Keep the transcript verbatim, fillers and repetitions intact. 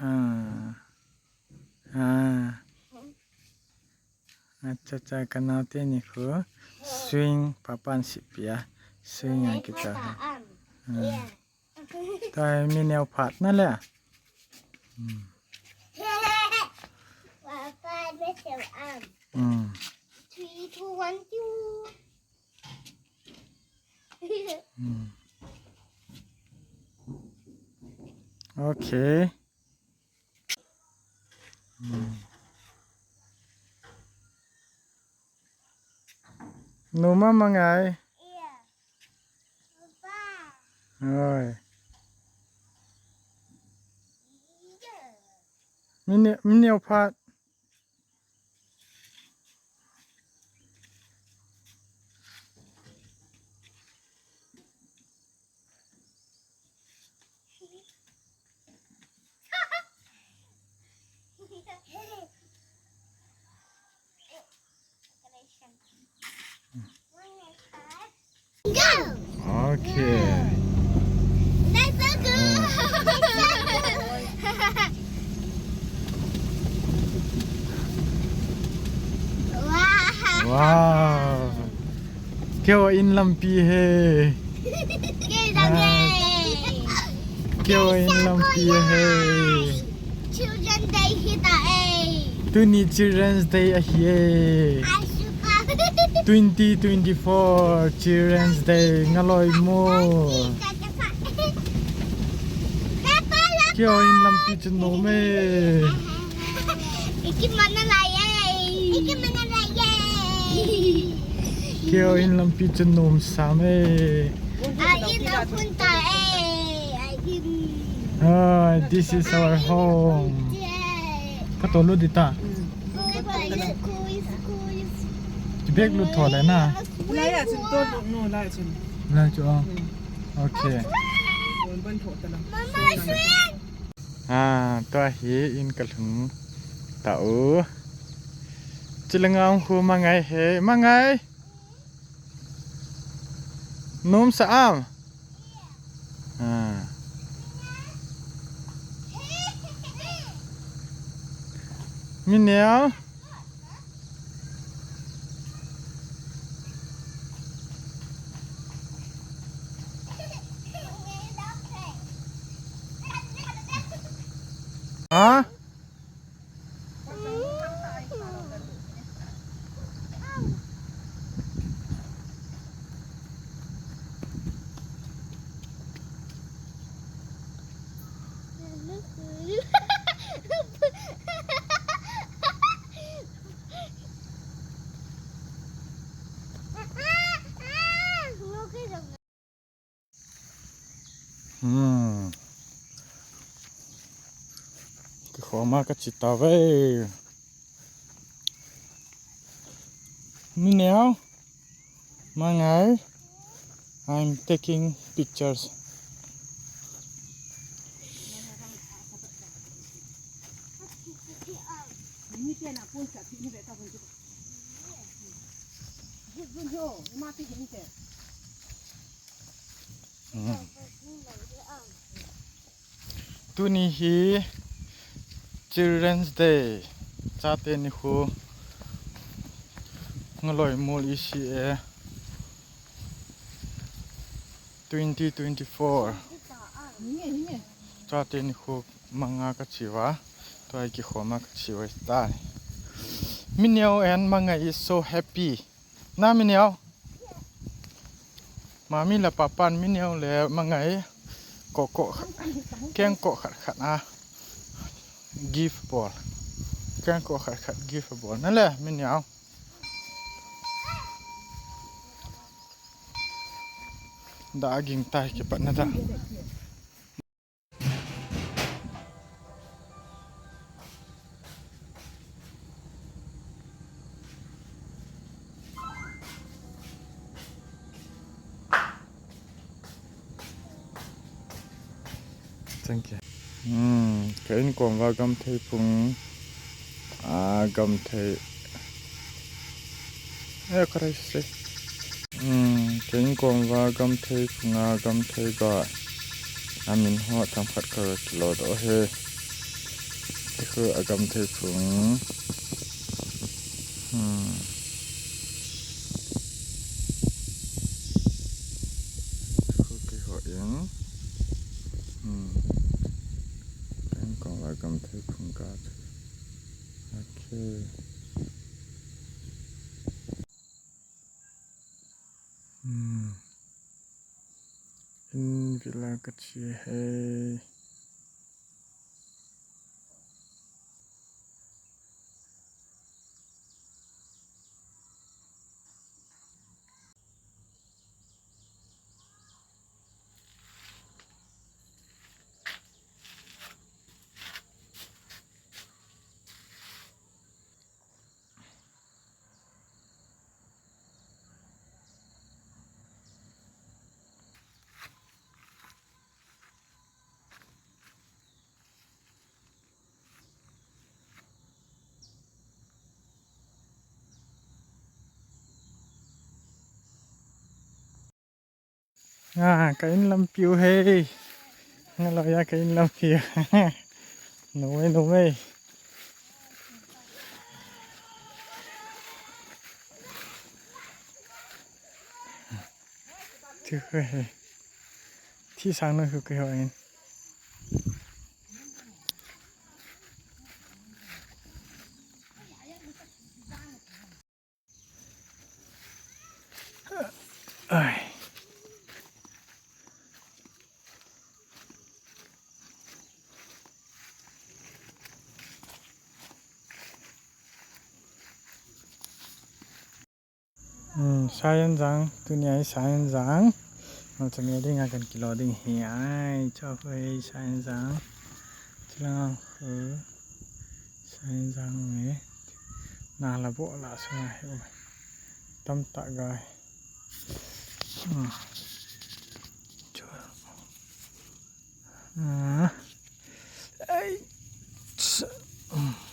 Ah. Ah. Acha cha, kanaote ni khu swing papan sipia. Swing a kita. Ah. Tua mi neo phat na le. Hmm. Papa, let's go, um. Hmm. Three, two, one, two. Hmm. Okay. Hmm. Numa mangai. Oi. Mini, mini opat. Go! Okay. Let's go! Wow! Wow! Keo in lampi he. Keo in lampi he. Children Day hita e. Tuni Children's Day ahi e. Twenty twenty-four Children's Day ngaloi mo. Keo in lampi chu nom e. Iki mana lai e. Iki mana lai e. Keo in lampi chu nom sam e. A in a phun ta e. A in. Ah, this is our home. Ka to lu di ta. Ki bag lu tho le na. Lai a chun to lu nu lai chun. Lai chu a. Okay. Mama, swing. Ah, tua hi in ka lhung ta u. Chilanga um khu mangai he, mangai. Nom sa am. Ah. Mi neo. Ha? Hmm. Kikhoma ka chi tave. Mi neo. Mangai. I'm taking pictures. Hmm. Tuni hi Children's Day, chate nikho, ngaloi mol E C A twenty twenty-four. Chate nikho manga ka chi uva, tua hi kikhoma ka chi uva tai. Mi neo and Mangai is so happy. Na mi neo. Mami le papan mi neo le Mangai ko ko keng ko khat khat a gift bol. Keng ko khat khat gift bol. Na le mi neo. Da aging tai kipat na da. Thank you. Hmm, ka inkom uva gamthei phung, ah, gamthei. Eh, ka rai se. Hmm, ka inkom uva gamthei phunga gamthei ga. Amin ho themkhat ka kilou doh e. Khu agam thei phung. Hmm. Khu keiho in. Hmm. Kong la agam thei phung ka. Okay. Hmm. In vila ka chi hei. Ah, ka in lampiu hei. Nga lo ya ka in lampiu. Numei, numei. Thi khu hei. Thi sang no khu keiho in. Ai. Hmm, Sayan Jang, tunia hi Sayan Jang. Malchame dinga kan kilo ding hi ai, cho hoi Sayan Jang. Chilang khu Sayan Jang me. Na la bo la sunga hi. Tam ta gai. Hmm. Cho. Ah. Ai. Ch-, hmm.